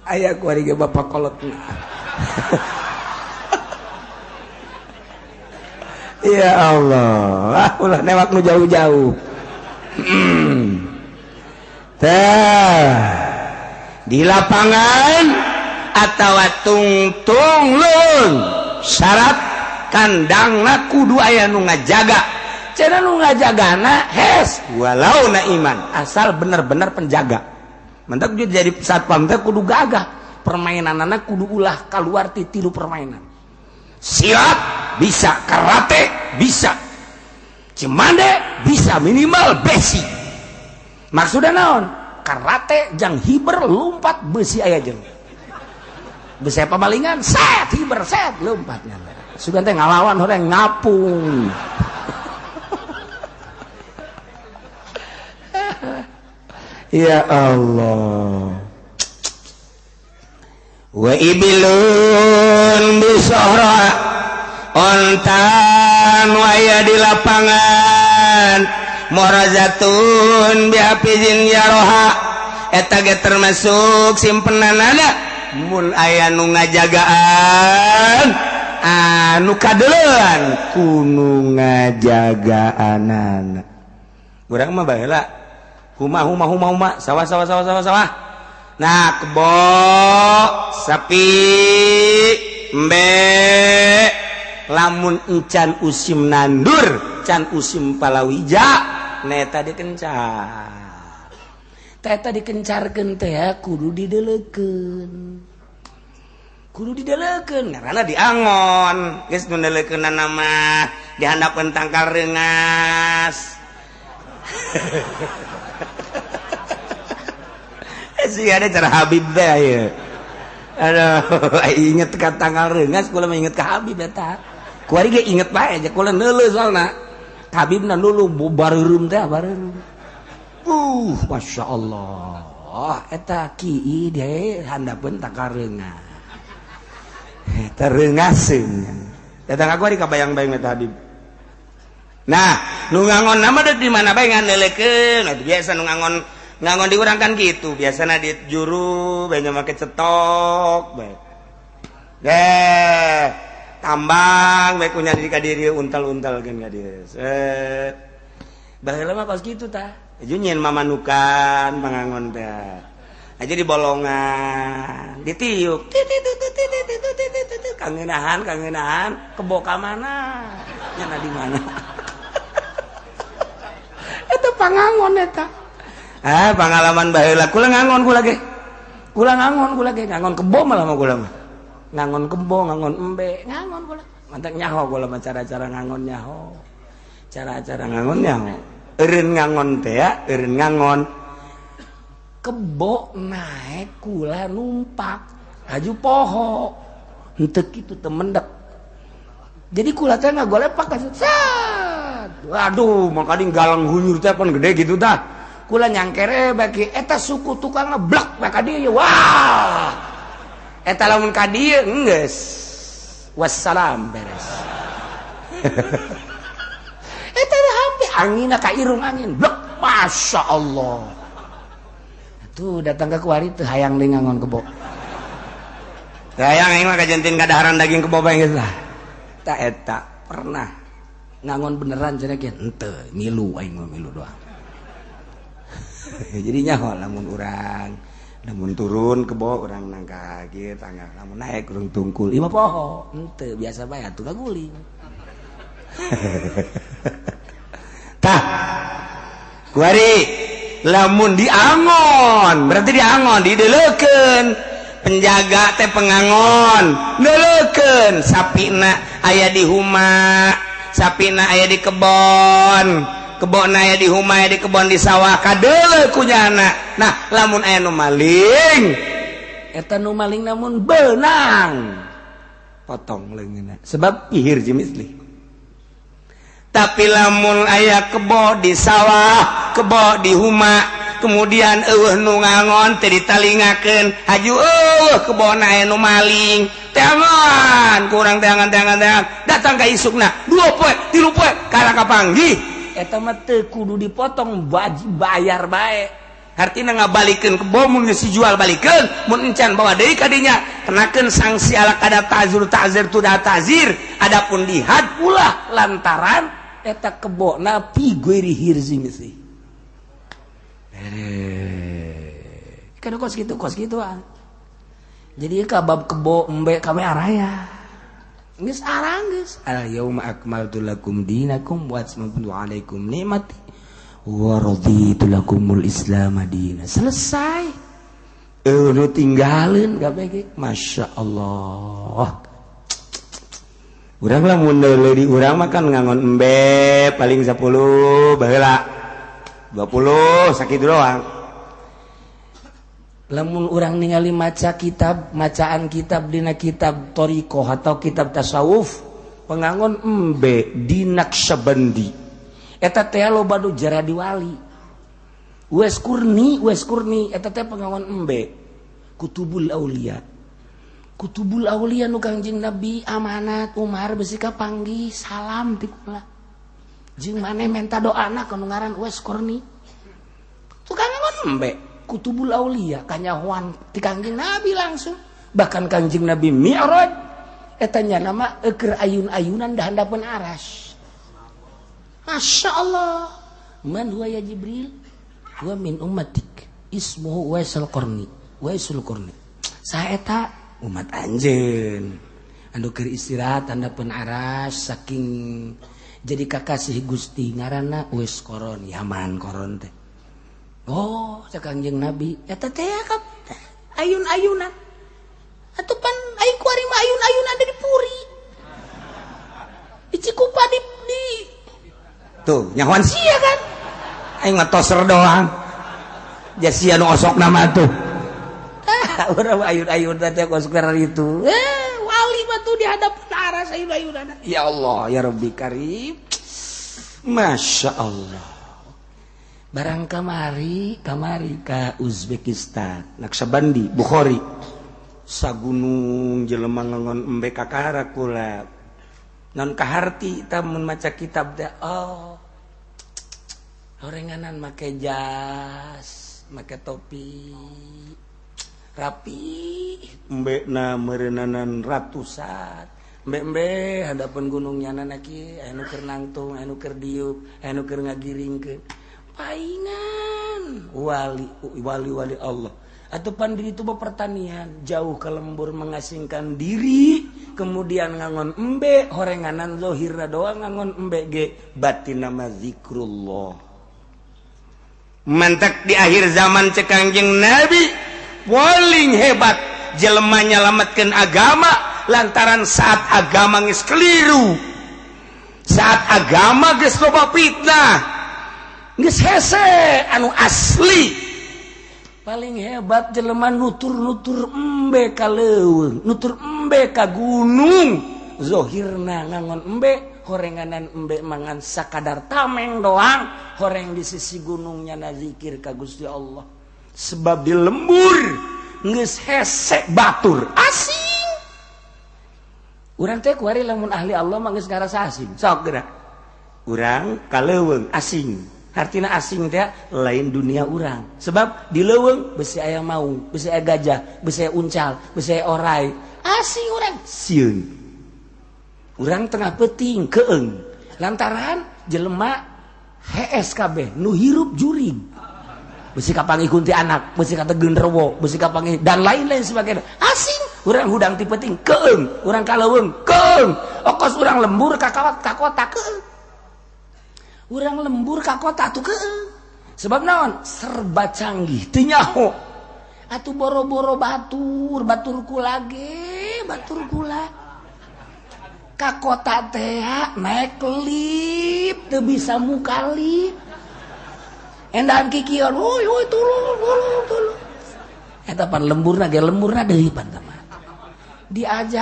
Aya ku ari ge bapak kolot. Ya Allah, ulah newak nu jauh-jauh. Tah, di lapangan atawa tungtung lun syarat kandangna kudu aya nu ngajaga. Cenah nu ngajagana hes walau na iman asal bener-bener penjaga. Mentak jadi satpam teh kudu gagah. Permainanana kudu ulah keluar ti tilu permainan. Silat bisa, karate bisa, cimande bisa, minimal besi. Maksudna naon? Karate jang hiber lompat besi aya jeung. Besi pamalingan set hiber set lompatnya. Sugan teh ngalawan horeng ngapung. Ya Allah. Wa ibilun bisohra ontan waya di lapangan morazatun bihafizin yaroha eta ge termasuk simpenanana mun aya nu ngajagaan anu kadeulean kunu ngajagaanana. Urang mah baheula huma huma huma huma sawah sawah sawah sawah sawah. Nah, kebo, sapi, embe, lamun encan usim nandur, can usim palawija, neta dikencar. Teta dikencarkeun teh kudu didelekeun. Kudu didelekeun karena diangon, geus nu delekeunana mah dihandapeun tangkal reungas. Sih ada cara Habib teh ya. Aduh, inget ka tanggal reungas kula mah inget ka Habib eta. Kuari ge inget bae aja kula neuleuh soalna. Habibna dulu bareureum teh bareureum. Masya Allah. Eta ki deui handapeun tangkal reungas. Eta reungaseun. Datang ka kuari kabayang-bayang eta Habib. Nah, nu ngangon mah di mana bae ngandeleukeun. Biasa nu ngangon ngangon di urang kan gitu, biasana di juru banyak make cetok bae. Deh, Tambang bae kunya di ka dieu untal-untalkeun ka dieu. Set. Baheula mah kos kitu tah. Aju nyieun mamanukan pangangon teh. Aja di bolongan, ditiup. Kangenahan, kangenahan, kebo ka mana? Nyana di mana? Eta pangangon eta. Ah, pengalaman baheula kula ngangon kula ge. Kula ngangon kula ge, ngangon kebo malah mah kula mah. Ngangon kebo, ngangon embe, ngangon kula. Mantak nyaho kula mah cara-cara ngangon nyaho. Cara-cara ngangon nyaho. Eureun ngangon teh ya, eureun ngangon. Kebo naek kula numpak, haju poho. Henteu kitu teu mendek. Jadi kula teh ngagolepak ka sat. Waduh, mangkading galang hunyur teh pan gede gitu tah. Kula nyangkere bagi eta suku tukang ngeblak ka dieu. Wah. Eta lamun ka dieu enggeus. Wassalam beres. Eta hampir anginna ka irung angin. Blek, Masya Allah. Tuh datang ke kuari teu hayang deui ngangon kebo. Teu hayang aing mah kajentin kadaharan daging kebo bae geus lah. Ta eta pernah ngangon beneran cenah kieu henteu milu aing mah milu doang. Jadi nyaho lamun urang lamun turun kebo urang nangka kieu tangga lamun naek urang tungkul ieu mah poho henteu biasa bae atuh kaguling. Tah kuari lamun diangon berarti diangon dideleukeun penjaga teh pengangon deleukeun sapina aya di huma sapina aya di kebon kebon aya di huma aya di kebon di sawah kadeuleu ku nyana. Nah lamun aya nu maling eta nu maling namun beunang potong leungeunna sebab ihir jimisli. Tapi lamun aya kebo di sawah kebo di huma kemudian eueuh nu ngangon teu ditalingakeun haju eueuh kebona aya nu maling teangan kurang teangan teangan teangan datang ka isukna 2 poe 3 poe kala kapanggih eta mah teu kudu dipotong wajib bayar bae. Hartina ngabalikeun kebo mun geus dijual balikeun mun encan bawa deui ka dinya kenakeun sanksi ala kadar ta'zir ta'zir tudah ta'zir. Adapun dihad ulah lantaran eta kebona pi ghairi hirzi misi. Kan kos kitu ah. Jadi kabab kebo embe kame araya. Geus arang geus. Al yauma akmaltu lakum dinakum wa atmamtu alaikum ni'mati wa raditu lakumul islam madina. Selesai. Nu tinggalin kabeh ge. Masya Allah. Urang lamun deuleu di urang mah kan ngangon embe paling 10 baheula. 20 sakitu doang. Lamun urang ningali maca kitab, macaan kitab dina kitab thariqah atau kitab tasawuf, pengangon embe di Naqsyabandi. Eta teh loba nu jaradi wali. Uwais Qurni eta teh pengangon embe. Kutubul Aulia. Kutubul Aulia nu Kangjeng Nabi amanat Umar besi kapanggih salam ti kula. Jeung maneh menta doana ka nu ngaran Uwais Qurni. Tukang ngangon embe Kutubul Aulia kanyahoan ti Kangjeng Nabi langsung. Bahkan Kangjeng Nabi Mi'raj eta nya nama eukeun ayun-ayunan da handapeun aras. Masya Allah. Man huwa ya Jibril? Huwa min ummatik. Ismuhu Waisul Qarni. Waisul Qarni. Saeta umat anjeun. Anu keur istirahat handapeun aras saking jadi kakasih Gusti ngaranna Wais Qarni, Yaman Qaron teh. Oh, cek Kangjeng Nabi, eta teh ayun-ayunan. Atuh pan aing kuari mah ayun-ayunan ada di Puri. Di Cikupa di tuh nyahoan sia kan aing mah toser doang ja sia nu osok nama tuh. Ah, urang ayun-ayun teh kos itu. Wali mah tuh di hadapan aras ayun-ayunan. Ya Allah, ya Rabbi Karim. Masya Allah. Barang kamari ka Uzbekistan, Naqsyabandi, Bukhari. Sagunung jelema ngangon embe kakara kula. Non kaharti ta mun maca kitab teh oh. Orenganan make jas, make topi. Rapi, embekna meureunnanan ratusan. Embe-embe hadapan gunung nyana ki anu keur nangtung, anu keur diuk, anu keur ngagiringkeun. Paingan wali wali wali Allah. Atau pandiri itu pertanian jauh ke lembur mengasingkan diri, kemudian ngangon embe horenganan zohirna doang ngangon embe ge batin nama zikrullah. Mantak di akhir zaman cek Kangjeng Nabi paling hebat jelema nyalametkeun agama lantaran saat agama geus keliru, saat agama geus loba fitnah, geus hese anu asli. Paling hebat jelema nutur-nutur embe ka leuweung, nutur embe ka gunung, zohirna ngangon embe, horenganan embe mangan sakadar tameng doang, horeng di sisi gunungnya na zikir ka Gusti Allah. Sebab di lembur geus hese batur asing. Urang teh kuari lamun ahli Allah mah geus ngarasa asing. Sok geura. Urang ka leuweung asing. Artina asing teh lain dunia urang. Sebab di leuweung besi aya maung, besi aya gajah, besi aya uncal, besi aya orai. Asing urang sieun. Urang tengah peuting keung. Lantaran jelema HSKB nu hirup jurig. Besi kapanggih kuntilanak, besi kata genderuwo, besi kapanggih dan lain-lain sebagainya. Asing. Urang hudang ti peuting keung, urang ka leuweung keung, okos urang lembur ka kawat ka kota keung. Urang lembur ka kota tuh keung. Sebab naon? Serba canggih, teu nyaho. Atuh boro-boro batur, batur kula ge, batur kula. Ka kota teh naik lift, teu bisa muka lift. Endahan kikion, huy huy tulung tulung tulung. Eta pan lemburna ge lemburna deui pan teh. Diajak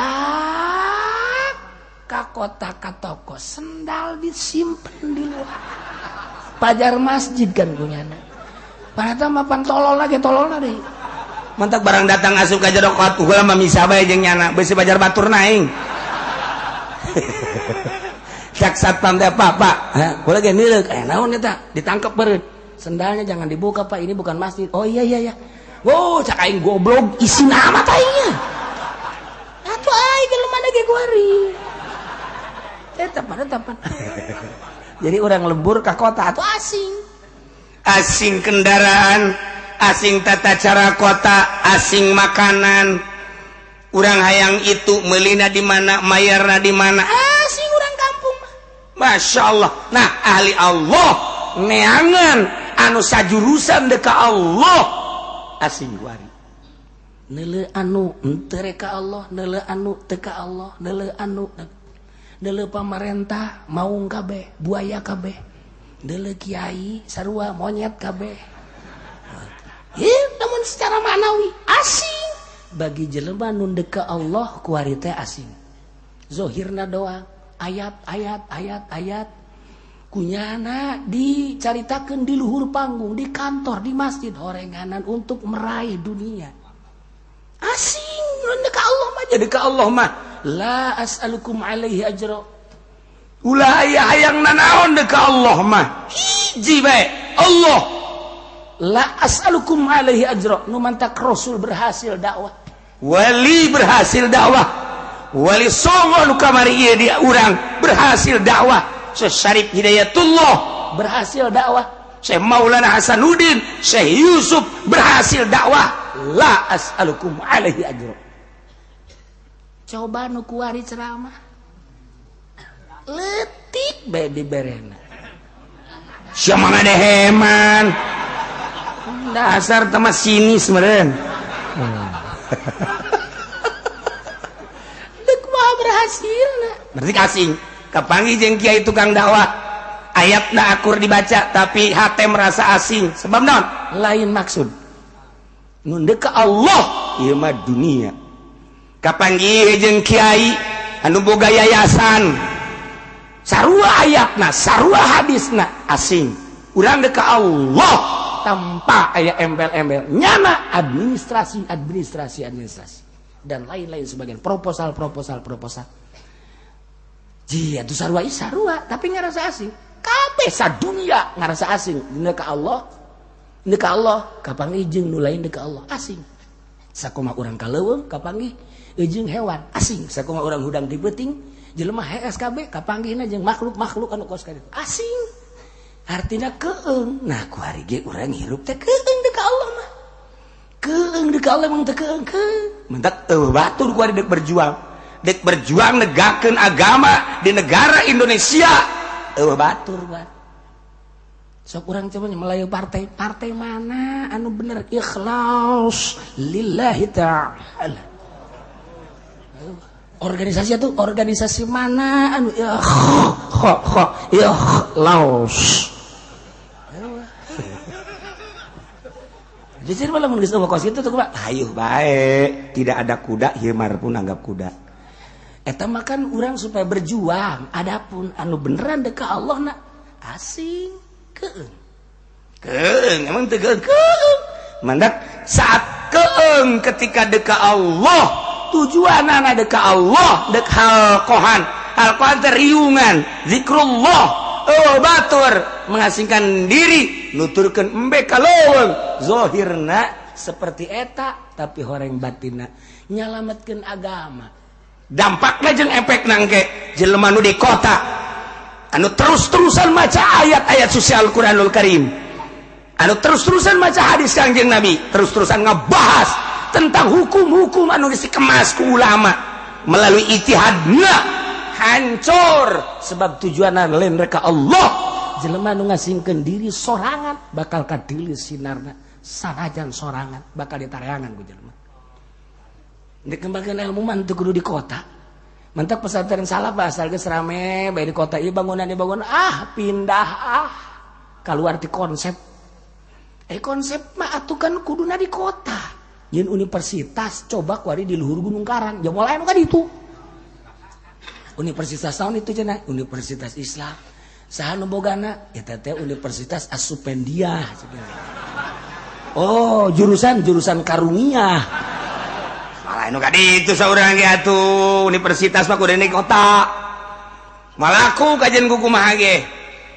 ka kota ka toko, sendal disimpen di luar pajar masjid kan punyana. Padahal mah pan tolol lagi tololna deui. Mantak barang datang asup ka jero kot ulah mah misa bae jeung nyana beusi pajar batur naing. Cak satpam teh Pak, Pak, kula ge nileuk naon eta ditangkep beureut. Sendalnya jangan dibuka Pak, ini bukan masjid. Oh iya iya iya. Wow, cak aing goblok isin amat aingnya. Atuh aing jelema ge kuari. Eta pan eta pan. Jadi orang lembur ka kota atuh asing. Asing kendaraan, asing tata cara kota, asing makanan. Urang hayang itu meulina di mana, mayarna di mana. Asing urang kampung mah. Masya Allah. Nah, ahli Allah neangan anu sajurusan deka Allah asing kuari. Neuleuh anu henteu ka Allah, neuleuh anu teu ka Allah, neuleuh anu neuleuh pamarentah maung kabeh, buaya kabeh. Neuleuh kiai sarua monyet kabeh. Ieu namun secara maknawi asing bagi jelema nu deka Allah kuari teh asing. Zohirna doang, ayat ayat ayat ayat kunyana dicaritakeun di luhur panggung, di kantor, di masjid horenganan untuk meraih dunia. Asing nu ka Allah mah jadi ka Allah mah la as'alukum alaihi ajra. Ulah aya hayang nanaon deuk ka Allah mah. Hiji bae Allah. La as'alukum alaihi ajra. Nu mantak Rasul berhasil dakwah. Wali berhasil dakwah. Wali songo nu kamari ieu di urang berhasil dakwah. Syekh Syarif Hidayatullah berhasil dakwah. Syekh Maulana Hasanuddin, Syekh Yusuf berhasil dakwah. La as'alukum alaihi ajra. Coba nu kuari ceramah leutik bae diberena. Sia mah ngadeheman. Dasar teh mah sinis meureun. Deuk mah berhasilna. Berarti asing. Kapanggih jeung kiai tukang dakwah. Ayatna akur dibaca tapi hate merasa asing. Sebab naon? Lain maksud. Nu deuk ka Allah ieu mah dunia. Kapanggih jeung kiai anu boga yayasan. Sarua ayatna, sarua hadisna asing. Urang deuk ka Allah tanpa aya embel-embel. Nyana administrasi, administrasi, administrasi dan lain-lain sebagainya. Proposal, proposal, proposal. Jia tuh sarua sarua tapi ngarasa asing. Kabeh sadunia ngarasa asing. Deuk ka Allah, deuk ka Allah, kapanggih jeung nu lain deuk ka Allah asing. Sakumaha urang ka leuweung kapanggih Jeung hewan asing sakumaha urang hudang di peuting jelema HSKB kapanggihna jeung makhluk-makhluk anu kos kitu asing. Artina keung. Nah ku hari ge urang hirup teh keung deuk ka Allah mah. Keung deuk ka Allah mah teu keung keung.
Mentak eueuh batur ku hari deuk berjuang. Dek berjuang negakeun agama di negara Indonesia. Eueuh batur buat.
Sok urang coba Melayu partai, partai mana anu bener ikhlas lillahi ta'ala. Organisasi itu organisasi mana anu ikhlas. Jujur malah mun geus eueuh kos kitu tuh Pak.
Hayuh bae, tidak ada kuda himar pun anggap kuda.
Eta makan urang supaya berjuang. Adapun anu beneran dek ka Allah na asing keung.
Keung emang teu keung keung. Mandak saat keung ketika dek ka Allah, tujuanana dek ka Allah, dek halqohan. Halqohan teh riungan, zikrullah. Oh batur mengasingkan diri, nuturkeun embe ka leuweung. Zahirna
seperti eta tapi horeng batinna nyalametkeun agama.
Dampakna jeung efek nangke jelema nu di kota anu terus-terusan maca ayat-ayat suci Al-Qur'anul Karim, anu terus-terusan maca hadis Kangjeng Nabi, terus-terusan ngebahas tentang hukum-hukum anu geus dikemas ku ulama melalui ijtihadna, hancur
sebab tujuanna lain rek ka Allah. Jelema nu ngasingkeun diri sorangan bakal kadeuleus sinarna, sanajan sorangan bakal ditareangan ku jelema. Dikembangkan ilmu mah teu kudu di kota. Mentak pesantren salaf asal geus rame bae di kota ieu bangunan ieu bangunan ah pindah ah keluar ti konsep. Konsep mah atuh kan kuduna di kota. Nyeun universitas coba kuari di luhur Gunung Karang. Ja moal aya nu ka ditu. Universitas naon itu cenah? Universitas Islam. Saha nu bogana? Eta teh Universitas Asupendiah. Oh, jurusan karunia.
Malah nu ka ditu saurang ge atuh universitas mah kudu di kota. Malaku kajian ku kumaha ge.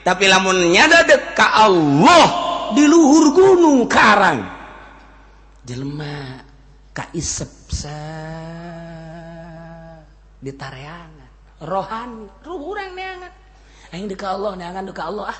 Tapi lamun nyada dek ka Allah
di luhur Gunung Karang. Jelema kaisep sa ditareangan. Rohani, ruh urang neangan. Aing dek ka Allah neangan dek ka Allah ah.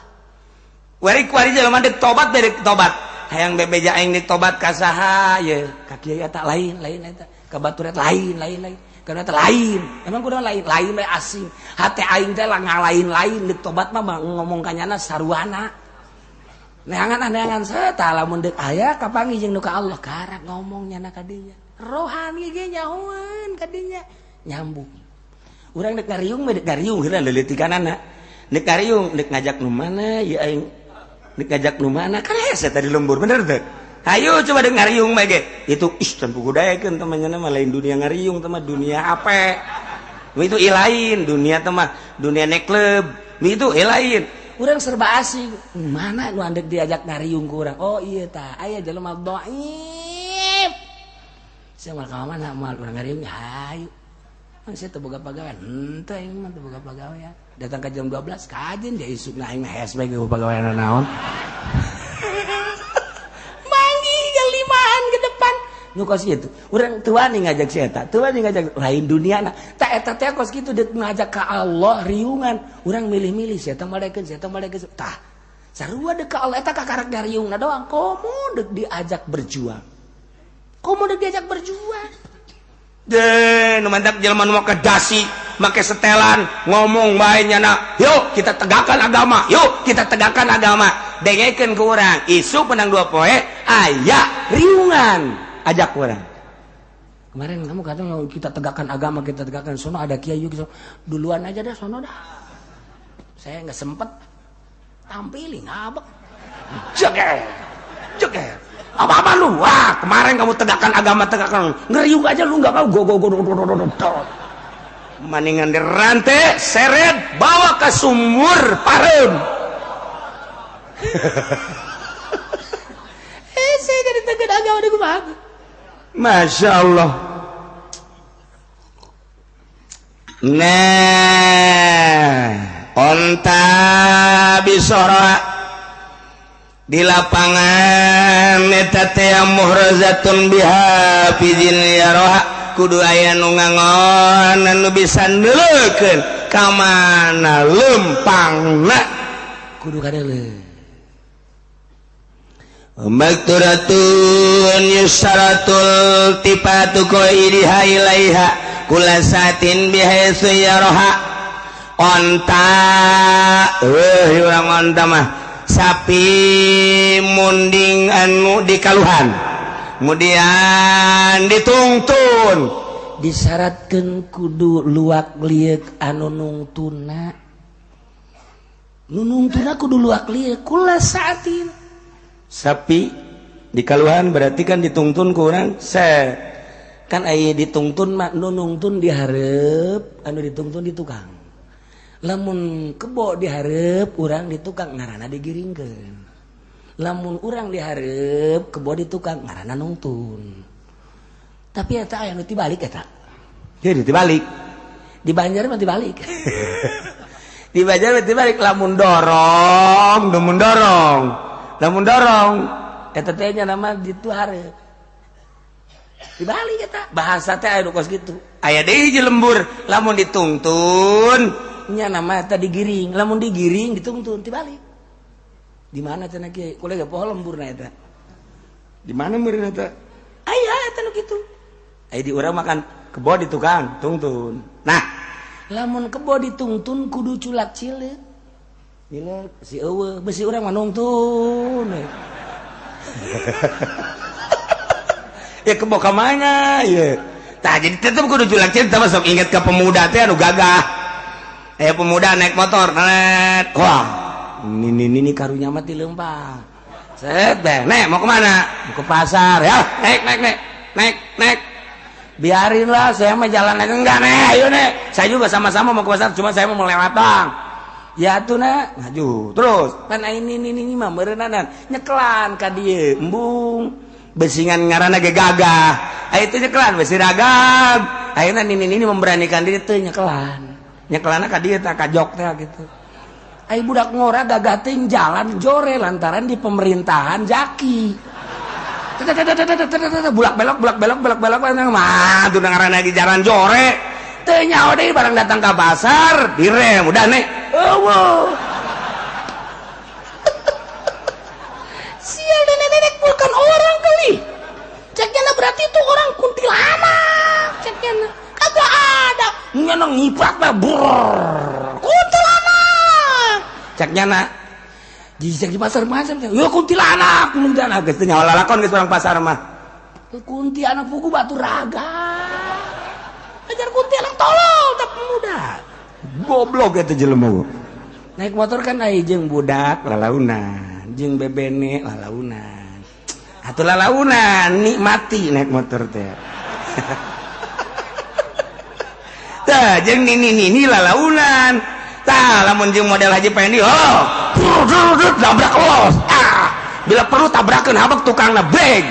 Wari-wari jelema dek tobat dek tobat. Hayang bebeja aing dek tobat ka saha ye? Ka kiai eta lain, lain eta. Ka batur eta lain, lain, lain. Ka eta lain.
Emang kudu lain, lain bae asing. Hate aing teh lah ngalain-lain dek tobat mah ngomong ka nyana saruana. Neangan ah neangan tah lamun deuk aya kapanggih jeung nu ka Allah karak ngomong nyana ka dinya. Rohani ge nyahoeun ka dinya. Nyambung.
Urang dek ngariung mah dek ngariung heula leuleutikanana. Dek ngariung dek ngajak nu mana ieu aing. Dek ngajak nu mana kan hese tadi lembur bener teu? Hayu coba dek ngariung mah ge. Itu ih can pugu daekeun teh mah nyana mah lain dunia ngariung teh mah dunia ape. Itu lain dunia teh mah dunia neklub. Itu lain.
Urang serba asing. Mana nu andek diajak ngariung ku urang? Oh iya tah, aya jelema dhaif. Sia mah ka mana moal urang ngariung hayu. Mun sia teu boga pagawean, henteu aing mah teu boga pagawean. Datang ka jam 12 kajen dia isukna aing mah hes bae pagawean naon. Manggih jam 5-an ke depan.
Nu kos kitu. Urang teu wani ngajak si eta, teu wani ngajak lain duniana.
Ta eta teh kos kitu deuk ngajak ka Allah riungan. Urang milih-milih si eta malekeun, si eta malekeun. Tah, sarua deuk ka Allah eta kakarak ngariungna doang. Komo deuk diajak berjuang. Komo deuk diajak berjuang.
Deh, nu mantap jelema nu make dasi, make setelan, ngomong bae nyana, yuk kita tegakkan agama, yuk kita tegakkan agama. Dengekeun ku urang, isu penang dua poe aya riungan. Ajak orang.
Kemarin kamu katanya kita tegakkan agama, kita tegakkan sono ada kiai gitu. Duluan aja dah sono dah. Saya nggak sempet tampilin ngabek.
Jeger. Jeger. Apa-apa lu? Wah, kemarin kamu tegakkan agama, tegakkan. Ngeriung aja lu nggak mau go go go go go go. Maningan dirantai, seret, bawa ke sumur parem.
Saya jadi tegak agama di kumaha.
Masya Allah. Nah, onta bisora di lapangan eta teh muhrazatun biha fi dzil yaroha
kudu aya nu ngangon anu bisa neuleukeun ka mana lempangna kudu kadeuleu. Makturatun yusaratul tipatu qaidiha ilaiha kula satin bihaitsu yaraha. Onta urang onta mah sapi munding anu dikaluhan kemudian ditungtun
disyaratkeun kudu luak lieuk anu nungtuna, nu nungtuna kudu luak lieuk kula saatin.
Sapi dikaluhan berarti kan ditungtun ku urang se
kan aya ditungtun mah nu nungtun dihareup anu ditungtun di tukang. Lamun kebo dihareup urang di tukang ngaranna digiringkeun. Lamun urang dihareup kebo di tukang ngaranna nungtun. Tapi eta aya nu tibalik eta.
Jadi tibalik.
Di Banjar mah tibalik.
Di Banjar mah tibalik lamun dorong, lamun dorong. Lamun dorong
eta teh nya nama ditu hareup. Dibalik eta bahasa teh aya nu kos kitu.
Aya deui hiji lembur lamun ditungtun
nya nama eta digiring, lamun digiring ditungtun tibalik. Di mana cenah kieu? Kula ge poho lemburna eta.
Di mana meureun eta?
Aya eta nu kitu.
Aya di urang makan kebo di tukang tungtun. Nah,
lamun kebo ditungtun kudu culak cileuk. Cileuk si eueuh besi urang mah nungtun.
Ya kebo ka mana ieu? Tah jadi tetep kudu culak cileuk tah sok inget ka pemuda teh anu gagah. Pemuda naik motor, net, wah, ini karunya mati lempang. Set deh, nek mau kemana? Mau ke pasar, ya, naik, naik, naik, naik, naik. Biarinlah, saya mah jalan aja enggak nek, ayo nek. Saya juga sama-sama mau ke pasar, cuma saya mau melewat bang. Ya tuh nek, maju terus.
Kan ini mah meureunanan, nyekelan ka dieu, embung.
Besingan ngaranna ge gagah. Aya teh nyekelan besi ragam. Ayeuna nini memberanikan diri teh nyekelan. Nyekelana ka dieu tah ka jok teh gitu.
Ai budak ngora gagah teh jalan jore lantaran di pemerintahan jaki.
Bulak belok bulak belok bulak belok mah tuh ngaranna lagi jalan jore. Teu nyaho deui barang datang ka pasar direm udah nek.
Eueuh. Sial nenek-nenek bukan orang kali. Ceknya berarti itu orang kuntilanak. Ceknya kagak ada.
Nyana ngipat mah brrrr.
Kuntilanak.
Ceknya nak
di pasar macam. Yo kuntilanak, kuntilanak
geus teu nyaho lalakon geus urang pasar mah.
Kuntilanak pugu batu raga. Ajar kuntilanak tolol tak pemuda.
Goblok eta jelema.
Naik motor kan aya jeung
budak lalaunan, jeung bebene lalaunan. Atuh lalaunan nikmati naik motor teh. Tah jeung nini-nini lalaunan. Tah lamun jeung model Haji Pendi, oh, nabrak los. Ah, bila perlu tabrakeun habek tukangna beg.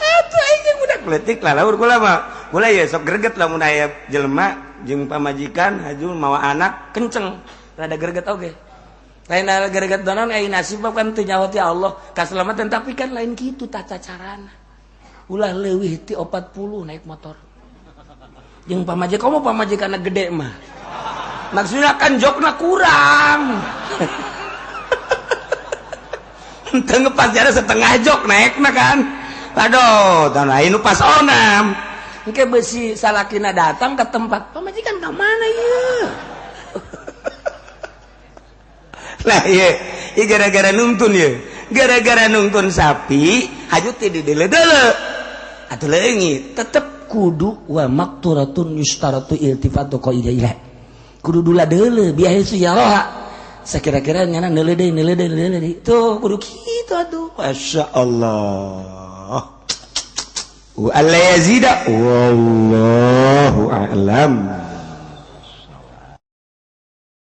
Atuh aing budak leutik lalaur kula mah. Kula ye sok greget lamun aya jelema jeung pamajikan haju mawa anak kenceng rada greget oge.
Lain greget donan ai nasib kan teu nyaho ti Allah kaselamatan tapi kan lain kitu tata carana. Ulah leuwih ti 40 naik motor. Jeung pamajikan kamu pamajikanna gede mah.
Maksudnya kan jokna kurang. Henteu ngepas jara setengah jok naikna kan. Aduh, tanah ini pas onam.
Engke besi salakina datang ke tempat pamajikan ka mana ieu?
Lah ieu, ieu gara-gara nungtun ieu. Gara-gara nungtun sapi, haju teh dideule-deule. Atuh leungit,
tetep kudu wa makturatun yustaratu iltifatu qaida. Kudu dula deule biar su yaroha. Sakira-kira nyana neule deui neule deui neule deui. Tuh kudu kitu atuh.
Masya Allah. Wa alla yazida wallahu a'lam.